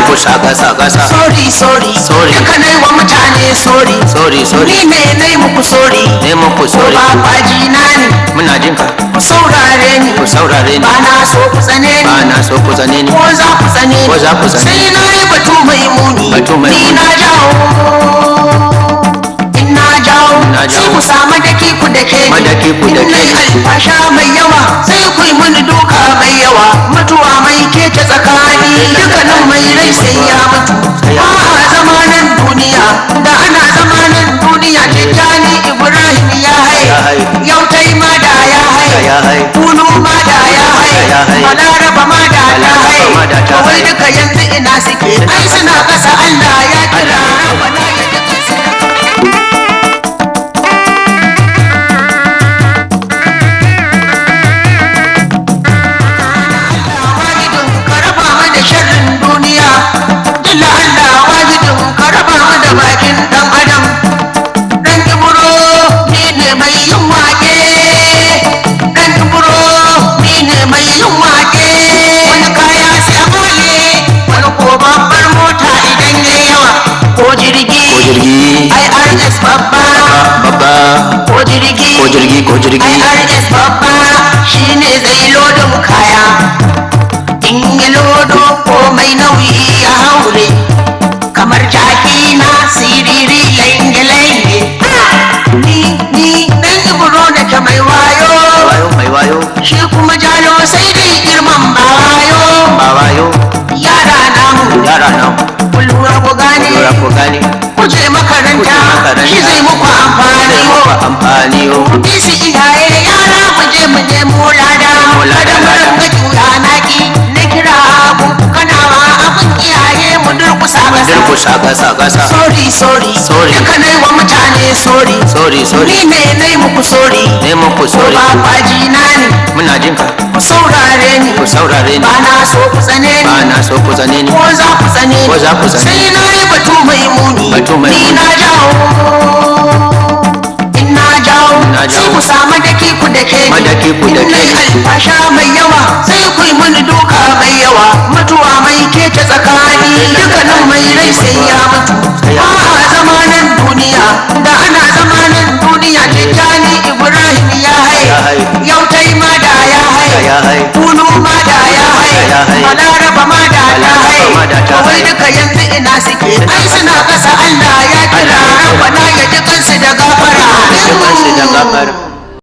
Durkusa kasa kasa. Sorry, sorry. Sorry. Duka nai wa mutane sorry. Sorry, sorry. Ni ne nai muku sorry. Ne muku Ko sorry. ba kwaji na ne. Muna jin ka. Ku saurare ni. Ku saurare ni. Ba na so ku tsane ni. Ba na so ku tsane ni. Ko za ku tsane ni. Ko za ku tsane ni. Sai na yi batu mai muni. Batu mai Ni muni. na jawo. In na jawo. Na jawo. Sai ku samu daki ku dake ni. Madaki ku dake In ni. na yi alfasha mai yawa. Sai ku yi mini duka mai yawa. Mutuwa mai kece tsakani. Dukkanin mai rai sai ya mutu. Ba a zamanin duniya. Da ana zamanin duniya. Tijjani Ibrahim ya Ya haye. haye. Yau tai ma da ya haye. Ya haye. Kunu ma da ya haye. Ya haye. Balaraba ma da ta Balaraba ma da ta haye. Wai haye. duka yanzu ina suke. Ai suna kasa Allah ya kira. Rabbana ya ji kansu. Wahidin ka raba mu da sharrin duniya. Jalla Allah wahidin ka raba mu da bakin dan adam. Dan Ibro ni ne mai yin wake. Dan Ibro ni ne mai yin wake. Wani kaya sai a mole, wani ko babbar mota idan yayi yawa. Ko jirgi. Ko jirgi. IRS babba. Babba. Ko jirgi. Ko jirgi ko jirgi. IRS babba shine zai lodin kaya. In ya lodo komai nauyi ya haure kamar jaki na siriri lange-lange. Ni dan Ibro nake mai wayo. Wayo mai wayo. Shi kuma jalo sai dai girman ba wayo. Ba wayo. Yara namu Yara nan. ku lura ku gane. Lura ku gane. Ku je makaranta Ku je makaranta. shi zai muku amfani. Zai muku amfani o. Bisi iyaye yara mu je mu nemo lada. Nemo lada, Kada mu lada. ringa juya naki na kira ku kanawa abin iyaye mu durkusa Mu kasa. durkusa kasa kasa. Sorry, sorry. Sorry. Duka nai wa mutane sorry. Sorry, sorry. Ni ne nai muku sorry. Ne muku Ko sorry. ba kwaji na ne. Muna jin ka. Ku saurare ni. Ku saurare ni. Ba na so ku tsane ni. Ba na so ku tsane ni. Ko za ku tsane ni. Ko za ku tsane ni. Sai na yi batu mai muni. Batu mai Ni muni. na jawo. In na jawo. Na jawo. Sai ku samu daki ku dake ni. Madaki ku dake In na yi ni. alfasha mai yawa. Sai ku yi mini duka mai yawa. Mutuwa mai kece tsakani. Dukkanin mai rai sai ya mutu. Ba a zamanin duniya. Da ana zamanin duniya. Tijjani Ibrahim ya haye. Ya haye. Yau tai ma da ya haye. Ya haye. Kunu ma da ya haye. Ya haye. Balaraba ma da ta Balaraba haye. ma da ta Wai haye. duka yanzu ina suke. Ai suna